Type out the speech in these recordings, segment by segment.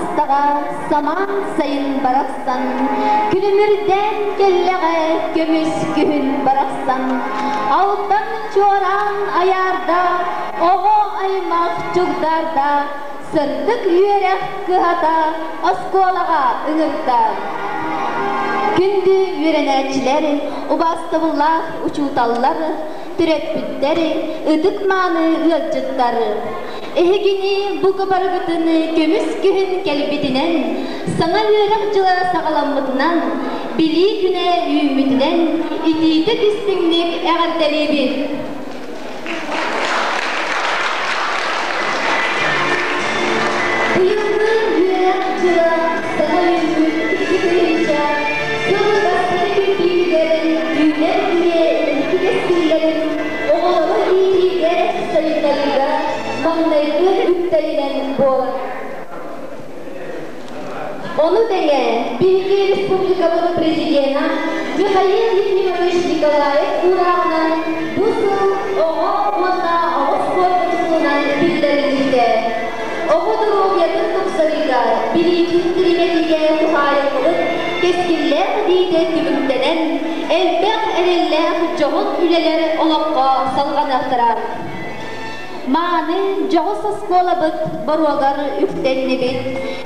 Аастаҕа самаан сайын барахсан, Күлүмүрдээн кэллэҕэ көмүс күһүн барахсан, Алтан чуораан айаарда, оҕо аймах чугдаарда, Сырдык үөрэх кыһата оскуолаҕа ыҥырда. Күндү үөрэнээччилэр, убаастабыллаах учууталлар, төрөппүттэр, ытык-мааны ыалдьыттар! Эһигини бука барыгытын көмүс күһүн кэлбитинэн, саҥа үөрэх дьыла саҕаламмытынан, Билии күнэ үүммүтүнэн итиитик истиҥник эҕэрдэлиибит! Быйылгы үөрэх дьыла саҥа үүммүт 2000 сыл бастакы кирбиитигэр үүнэр үйэ инники кэскиллэрин оҕолору иитиигэ, сайыннарыыга маҥнайгы үктэлинэн буолар. Ону тэҥэ, биһиги республикабыт президена Михаил Ефимович Николаев уурааҕынан бу сыл оҕо уонна оҕо спордун сылынан биллэриллибитэ. Оҕо доруобуйатын тупсарыыга, билиитин дириҥэтиигэ туһаайыллыбыт кэскиллээх этиитэ түмүктэнэн, элбэх эрэллээх дьоһун үлэлэр олоххо салҕаныахтара. Мааны дьоҕус оскуолабыт боруогар үктэннибит,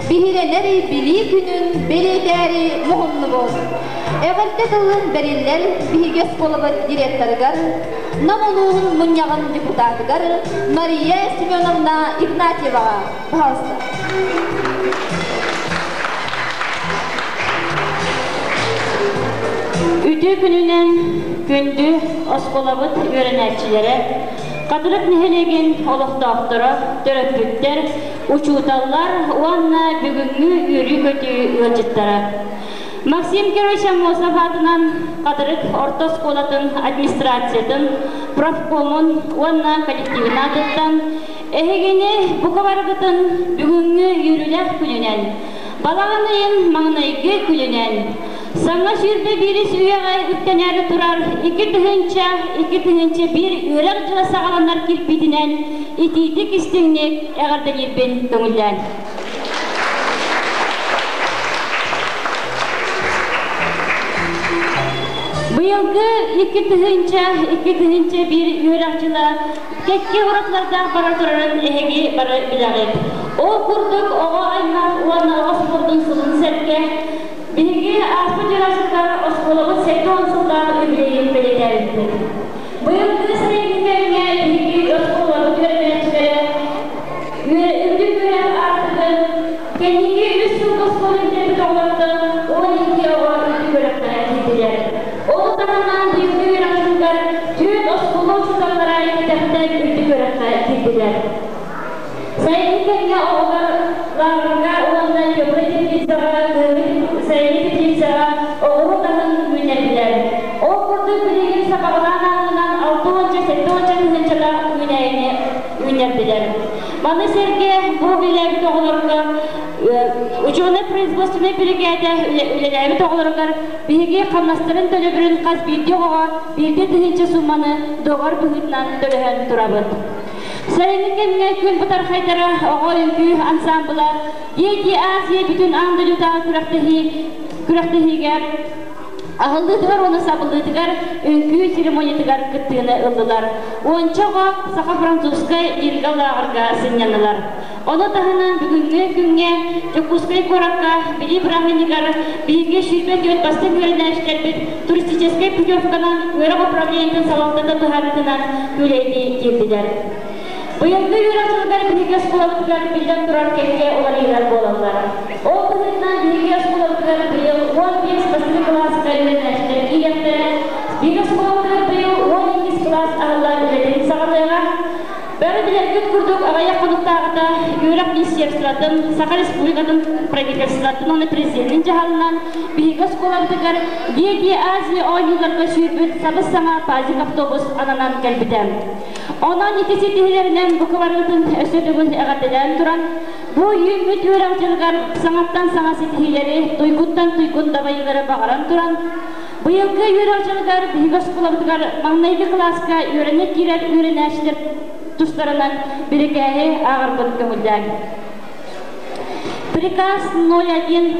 биһирэнэр Билии күнүн бэлиэтээри муһуннубут. Эҕэрдэ тылын бэриллэр биһиги оскуолабыт директорыгар, Нам улууһун мунньаҕын депутатыгар Мария Семеновна Игнатьеваҕа, пожалуйста. Үтүө күнүнэн күндү оскуолабыт үөрэнээччилэрэ, Хатырык нэһилиэгин олохтоохторо, төрөппүттэр, учууталлар уонна бүгүҥҥү үөрүү-көтүү ыалдьыттара. Максим Кирович Аммосов аатынан Хатырык орто оскуолатын администрациятын, профкомун уонна коллективын аатыттан эһигини бука барыгытын бүгүҥҥү үөрүүлээх күнүнэн, балаҕан ыйын маҥнайгы күнүнэн, Саҥа 21-ис үйэҕэ үктэнээри турар 2000-2001 үөрэх дьыла саҕаланар кирбиитинэн итиитик-истиҥник эҕэрдэлиирбин көҥүллээн. Быйылгы 2000-2001 үөрэх дьыла кэккэ уратылардаах бара турарын эһиги бары билэҕит. Ол курдук оҕо аймах уонна оҕо спордун сылын сэргэ Биһиги ааспыт дьарасытар оскуолабыт 70 сыллаах үбүлүөйүн бэлиэтээбиппит. Быйылгы сайыҥҥы кэмҥэ биһиги оскуолабыт үөрэнээччилэрэ үрдүк үөрэх аартыгын кэнники үс сылга оскуола бүтэрбит оҕолортон 12 оҕо үрдүк үөрэххэ киирдилэр. Ол таһынан быйылгы үөрэх дьылыгар түөрт оскуола учууталлара кэтэхтэн үрдүк үөрэххэ киирдилэр. Сайыҥҥы кэмҥэ оҕолор лааҕырга уонна теплай теплицаҕа, кыһыҥҥы сайыҥҥы теплицаҕа оҕуруот аһын үүннэрдилэр. Ол курдук билигин сабаҕалаан ааҕыынан 60 70 тыһыынчалаах үүнээйини үүннэрдилэр. Маны сэргэ бу үлэлээбит оҕолорго ученай-производственнай биригээдэ үлэлээбит оҕолоругар биһиги хамнастарын төлөбүрүн хас биирдии оҕоҕо биирдии тыһыынча сууманы доҕор быһыытынан төлөһөн турабыт. Сайыҥҥы кэмҥэ күн бытархайдара оҕо үҥкүү ансаамбыла Дети Азия бүтүн аан дойдутааҕы күрэхтэһии күрэхтэһиигэ аһыллыытыгар уонна сабыллыытыгар үҥкүү церемониятыгар кыттыыны ыллылар. Уонча оҕо саха-французскай Лирга лааҕырга сынньаннылар. Ону таһынан бүгүҥҥү күҥҥэ Дьокуускай куоракка Билии бырааһынньыгар биһиги 24 бастыҥ үөрэнээччилэрбит туристическай путевканан үөрэх управлениетын салалтата быһаарыытынан күүлэйдии киирдилэр. Быйылгы үөрэх дьылыгар биһиги оскуолабытыгар биллэн турар кэккэ уларыйыылар буолаллар. Ол быһыытынан биһиги оскуолабытыгар быйыл 15 бастакы кылааска үөрэнээччилэр киириэхтэрэ. Биһиги оскуолабытыгар быйыл 12 кылаас аһыллан үлэтин саҕалыаҕа. Бары билэргит курдук, аҕыйах хонуктааҕыта Үөрэх министерствотын, Саха Республикатын правительствотын уонна президенин дьаһалынан биһиги оскуолабытыгар Дети Азии оонньууларга сүүрбүт сабыс-саҥа пазик автобус ананан кэлбитэ. Онон ити ситиһиилэринэн бука барыгытын өссө төгүл эҕэрдэлээн туран, бу үүммүт үөрэх дьылыгар саҥаттан саҥа ситиһиилэри, туйгунтан туйгун дабайыылары баҕаран туран, Быйылгы үөрэх дьылыгар биһиги оскуолабытыгар маҥнайгы кылааска үөрэнэ киирэр үөрэнээччилэр тустарынан бирикээһи ааҕарбын көҥүллээн. Приказ 01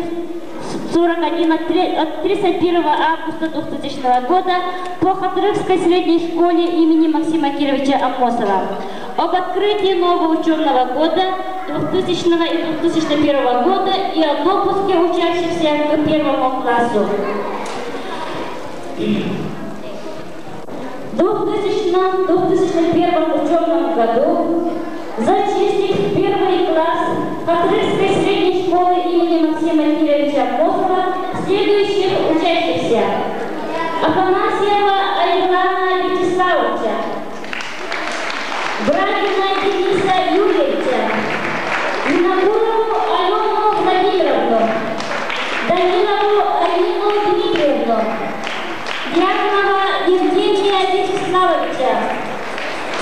41 от 31 августа 2000 года по Хатырыкской средней школе имени Максима Кировича Аммосова об открытии нового учебного года 2000 и 2001 года и о допуске учащихся к первому классу. В 2000-2001 учебном году зачислить в первый класс Хатырыкской средней школы имени Максима Кировича Аммосова следующих учащихся. Афанасьева Айвана Вячеславовича, Брагина Дениса Юрьевича, Винокурову Алену Владимировну, Данилову Алину Дмитриевну, Дьяконова Евгения Вячеславовича,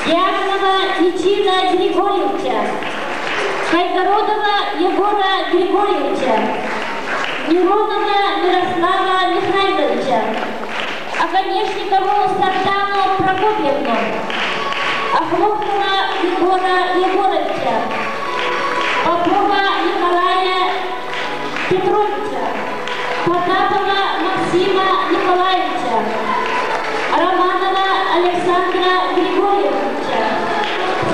Дьяконова Ничина Григорьевича, Кайгородова Егора Григорьевича, Миронова Мирослава Михайловича, Оконешникову Сартану Прокопьевну, Охлопкова Егора Егоровича, Попова Николая Петровича, Потапова Максима Николаевича, Романова Александра Григорьевича,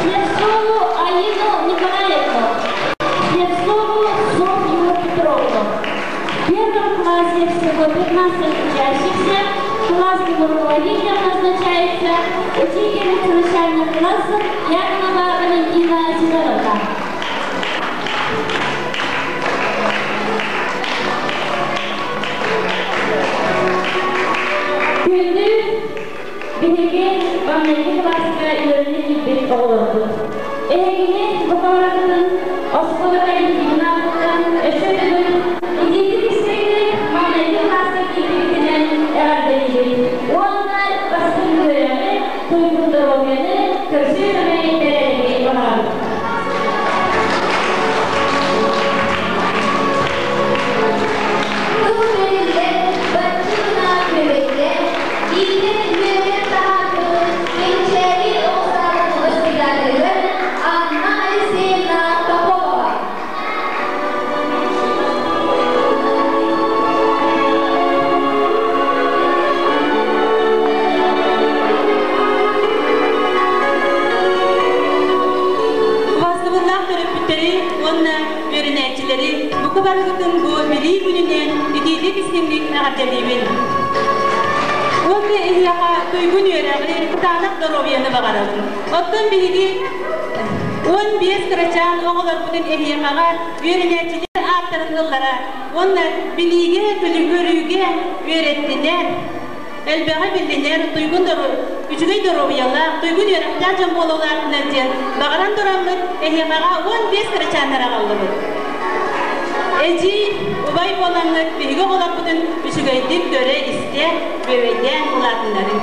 Слепцову Аину Николаевну, Слепцову Софью Петровну. В первом классе всего 15 учащихся. Классным руководителем назначается учительница начальных классов Яконова Валентина Семеновна. Күндү биһиги маҥнайгы кылааска үөрэнэ киирбит оҕолорбут. Эһигини бука барыгытын оскуола коллективын аатыттан өссө төгүл итиитик-истиҥник маҥнайгы кылааска киирбиккитинэн эҕэрдэлиибит уонна бастыҥ үөрэҕи, туйгун доруобуйаны, көрсүө сэмэй тэрээһини баҕарабыт. Тыл бэриллэн, баччыгына күөбэйдээн, иитэн үөрэтэн таһаарбыт Кэнчээри оҕо саадын воспитателигэр Анна Алексеевна Поповаҕа. Убаастабыллаах төрөппүттэри уонна үөрэнээччилэри бука барыгытын бу Билии күнүнэн итиитик-истиҥник эҕэрдэлиибин. Уонна эһиэхэ туйгун үөрэҕи, кытаанах доруобуйаны баҕарабын. Оттон биһиги 15 кырачаан оҕолорбутун эһиэхэҕэ үөрэнээччилэр ааттарын ыллара уонна билиигэ, көрүүгэ үөрэттинэр, элбэҕи биллинэр, туйгун үчүгэй доруобуйалаах, туйгун үөрэхтээх дьон буола улаатынар диэн баҕаран тураммыт эһиэхэҕэ 15 кырачааннар аҕаллыбыт. Эдьиий, убай буоламмыт биһиги оҕолорбутун үчүгэйдик көрө-истэ, бүөбэйдээн улаатыннарыҥ.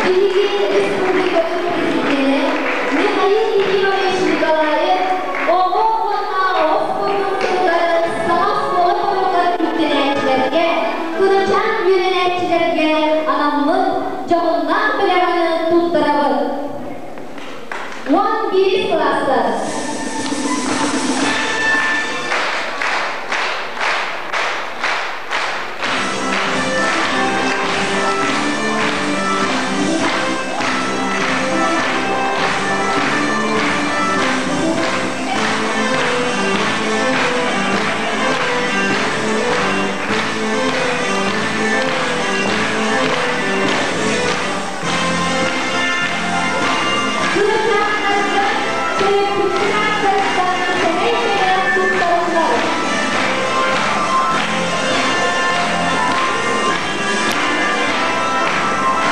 Биһиги республикабыт президенэ Михаил Ефимович Николаев оҕо уонна оҕо спордун сылларын саҥа оскуола торумугар үктэнээччилэргэ, кырачаан үөрэнээччилэргэ анаммыт дьоһуннаах бэлэҕи туттарабыт. 11 кылаастар. Кырачааннарга төрөппүттэр ааттарыттан сэмэй бэлэх туттарыллар.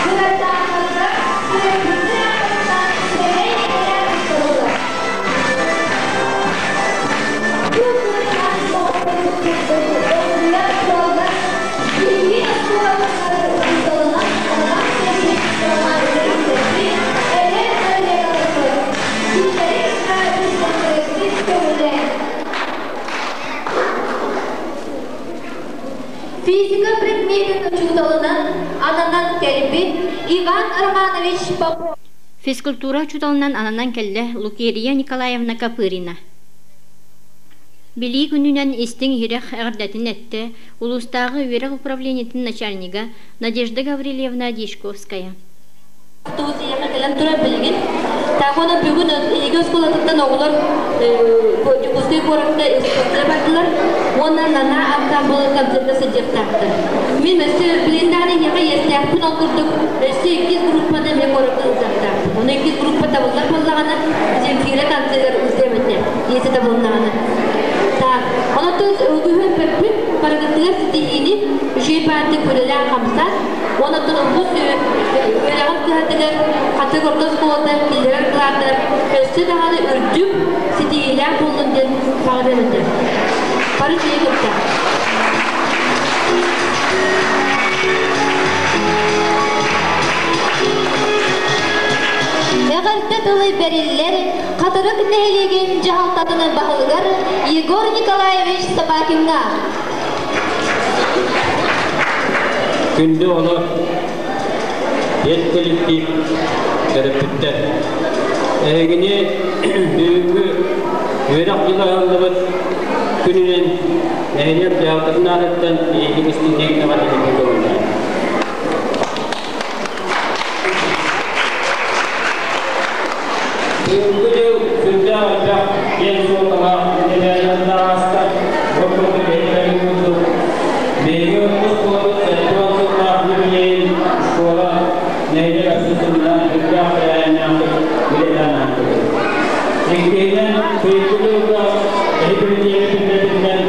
Кырачааннарга төрөппүттэр ааттарыттан сэмэй бэлэх туттарыллар. Бу кырачаан оҕолорбут олуйар кыаллар биһиги оскуолабытыгар учууталынан ананан кэлбит Роман эдэр коллегаларбыт кинилэри кытта билсэхтэригит көҥүлээн. Физика предметин учууталынан ананан кэлбит Иван Романович Попов. Физкультура учууталынан ананан кэллэ Лукерия Николаевна Копырина. Билии күнүнэн истиҥ-иһирэх эҕэрдэтин эттэ улуустааҕы үөрэх управлениетын начальнига Надежда Гаврильевна Дьячковская. Автобус эйиэхэ кэлэн турар билигин. Таах бүгүн эһиги оскуолатыттан оҕолор Дьокуускай куоракка экскурсия бардылар уонна Нана ансамблы концертка сылдьыахтаахтар. Мин өссө билигин даҕаны эһиэхэ иэстээхпин, ол курдук өссө иккис группаны эмиэ куоракка ыытыахтаахпын. Ону иккис группа табыллар буоллаҕына, Земфира концергар ыытыам этэ, иэсэ табылыннаҕына. Так, онон үгүһү өппөппүт, барыгытыгар ситиһиини, үчүгэй баардык үлэлээн хамсаан, Онон улуус үөрэҕин кыһатыгар Хатык орто оскуолата киллэрэр кылаатыгар өссө даҕаны үрдүк ситиһиилээх буоллун диэн баҕарыам этэ. Бары үчүгэйи кытта. Эҕэрдэ тылы бэриллэр Хатырык нэһилиэгин дьаһалтатын баһылыгар Егор Николаевич Собакиҥҥа. Күндү оҕолор, педколлектив төрөппүттэр! Эһигини бүгүҥҥү үөрэх дьыла ыһыллыбыт күнүнэн нэһилиэк дьаһалтатын аатыттан эйигин истиҥник эҕэрдэлииргэ көҥүллээн. Быйылгы дьыл сүрдээх элбэх киэҥ суолталаах үлэлээһиннэр ааста. Бу курдук этилэрин курдук, биһиги оскуолабыт 70 сыллаах юбилейын школа нэһилиэк общественнай үрдээх тэрээһиннээхтик үлэлээн ааспыт. Иккиһинэн, быйылгы дьылга эһи биллэрбитинэн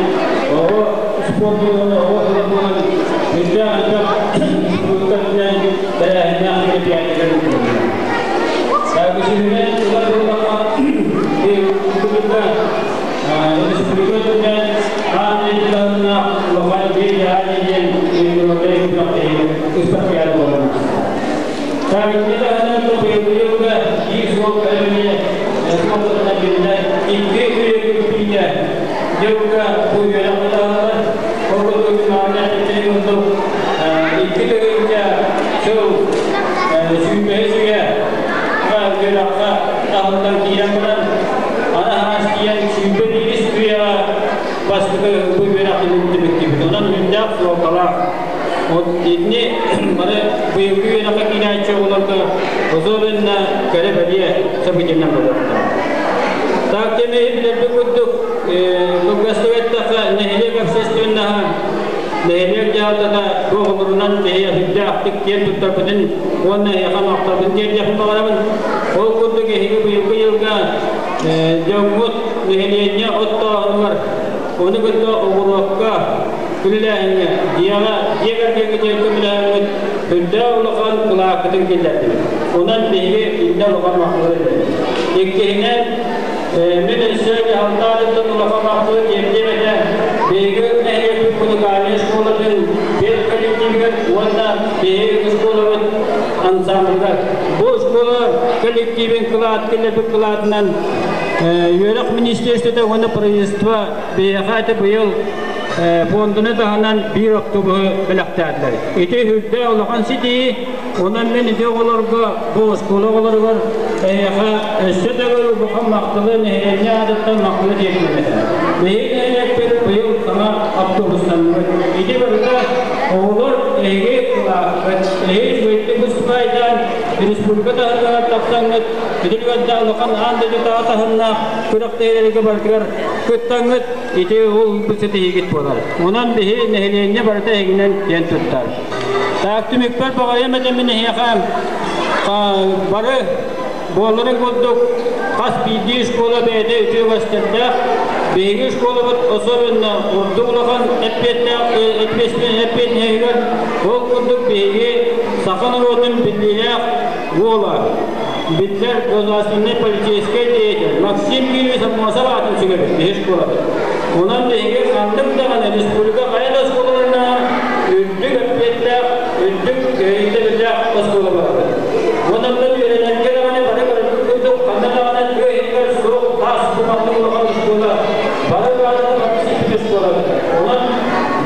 оҕо спордун оҕо сыла буолан үрдээх элбэх спорттарынан тэрээһиннээх мероприятиелар ыытыллар. Үсүһүнэн, ылар буоллахха, республика республика үрдүнэн аан дойдутааһыннаах улахан биир Азия диэн международнай күрэхтэһии ыспаккыйаары буолан Таҥныы таһынан быйылгы биир суол кэлэмиэ суолтатынан биллэр икки үйэ дьылга бу үөрэх бытааллар ол курдук маҕана эппитин курдук икки тыһыынча сыл сүүрбэһис үйэ үөрэххэ таһыллан киирэн баран аны араас тиийэн 21 үйэҕэ бастакы бу үөрэх түмүктүүбүт. Онон үрдээх суолталаах. Вот итини бары быйылгы үөрэххэ киирээччи оҕолорго особенно кэрэ-бэлиэ событиенан буолуохтаах. Так кэмиһи билэрбит курдук, кылгастык эттэххэ, нэһилиэк общественноһа, нэһилиэк дьаһалтата бу оҕолорунан биһи сүрдээхтик киэн туттарбытын уонна эһиэхэ махталбын тиэрдиэхпин баҕарабын. Ол курдук эһиги быйылгы дьылга дьоҥҥут нэһилиэнньэ оттооһунугар, ону кытта оҕуруокка, үлэлээһиҥҥэ, дьиэҕэ, дьиэ кэргэҥҥэ көмөлөһөҥҥүт үрдээх улахан кылааккытын киллэрдибит. Онон биһиги иннэ улахан махталы этэбит. Иккиһинэн, мин өссө дьаһалтаарыттан улахан махталы тиэрдиэм этэ. Биһиги нэһилиэкпит музыкальнай школатын педколлективигэр уонна биһиги школабыт ансамблыгар. Бу школа коллективин кылаат киллэрбит кылаатынан үөрэх министерствота уонна правительство биһиэхэ ити быйыл фонданы таһынан биир автобуһу бэлэхтээтилэр. Ити үрдэ улахан ситии, онон мин ити оҕолорго, бу оскуола оҕолоругар эһиэхэ өссө төгүл улахан махталы нэһилиэнньэ аатыттан махталы тиэрдиэм этэ. Биһиги нэһилиэкпит быйыл саҥа автобустаммыт. Ити барыта оҕолор эһиги кылааскыт, эһиги үчүгэйдик выступайдаан республика таһымыгар тахсаҥҥыт, бүтүнүгэрдээх улахан аан дойдутааҕы таһымнаах күрэхтэһиилэргэ барытыгар кыттаҥҥыт ити ол ситиһиигит буолар. Онон биһи нэһилиэнньэ барыта эһигинэн киэн туттар. Так түмүкпэр баҕайым этэммин эһиэхэ бары буоларын курдук хас биирдии школа бэйэтэ үтүө үгэстэрдээх. Биһиги школабыт особенно ордук улахан эппиэттээх эппиэтинэһигэр ол курдук биһиги саха норуотун биллиилээх уола биллэр государственнай полицейскай деятель Максим Кириллович Аммосов аатын сүгэбит биһи школабыт. Онон биһиги ханнык даҕаны республика хайа да оскуолаларынан үрдүк эппиэттээх, үрдүк өйдөбүллээх оскуола барабыт. Онон үөрэнэргэ даҕаны бары көрөрбүт курдук ханна даҕаны тыа иһигэр суох таас кумаллы улахан оскуола бары баарын бары сиппит оскуолабыт. Онон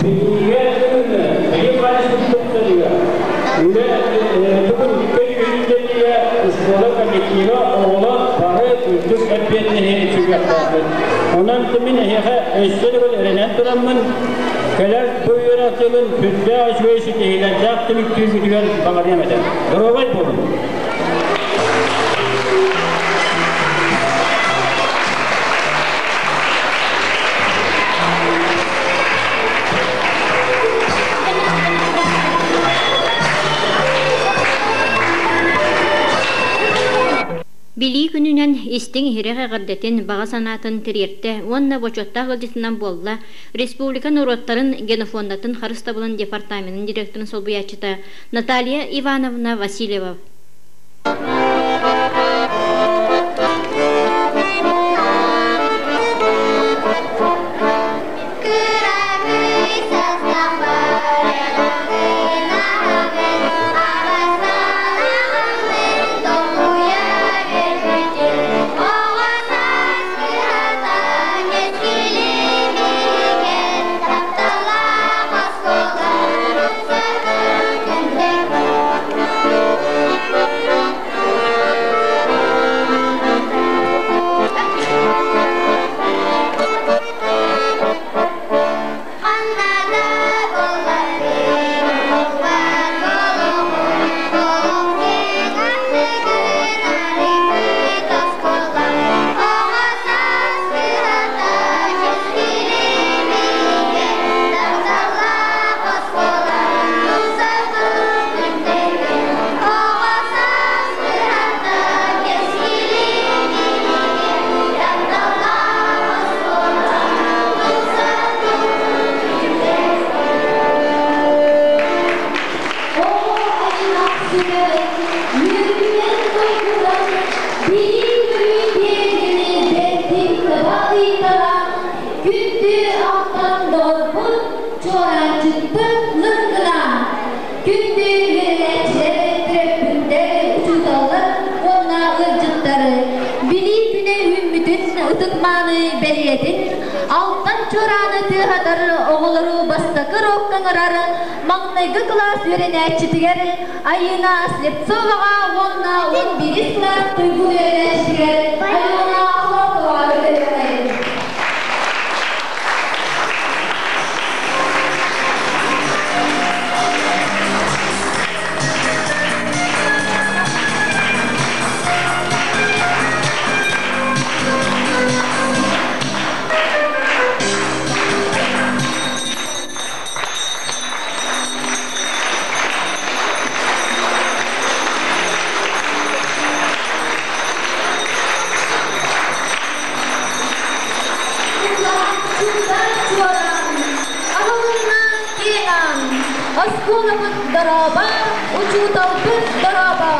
билиигэ билим хаачыстыбатын тупсарыыга, үлэ бүгүн көдьүүһүн оскуола коллектив Оҕолор бары үрдүк эппиэтинэһи сүгүөхтээхпит. Онон мин эһиэхэ өссө төгүл эрэнэн тураммын, кэлэр бу үөрэх дьылын сүрдээх үчүгэй ситиһиилэрдээх түмүктүүргүтүгэр баҕарыам этэ. Доруобай буолуҥ! Билии күнүнэн истиҥ-иһирэх эҕэрдэтин, баҕа санаатын тириэртэ уонна бочуоттаах ыалдьытынан буолла республика норуоттарын генофондатын харыстабылын департаменын директорын солбуйааччыта Наталья Ивановна Васильева. Күндү үөрэнээччилэр, төрөппүттэр, учууталлар уонна ыалдьыттары Билии күнэ үүммүтүн ытык-мааны бэлиэтин алтан чуорааны тыаһатар оҕолору бастакы рокка ыҥырар маҥнайгы кылаас үөрэнээччитигэр Айыына Слепцоваҕа уонна 11 кылаас туйгун үөрэнээччитигэр Алена Охлопковаҕа көрдөһүөҕэйин. Оскуолабыт дорообо, учууталбыт дорообо,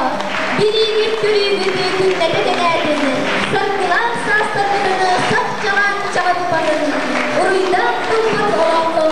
билиигит көрүүгүт күннэтэ кэҥээтин, саргылаах саастаргытын сап чаҕаан чаҕылпатын, уруйдаах тылбыт олохтоннун.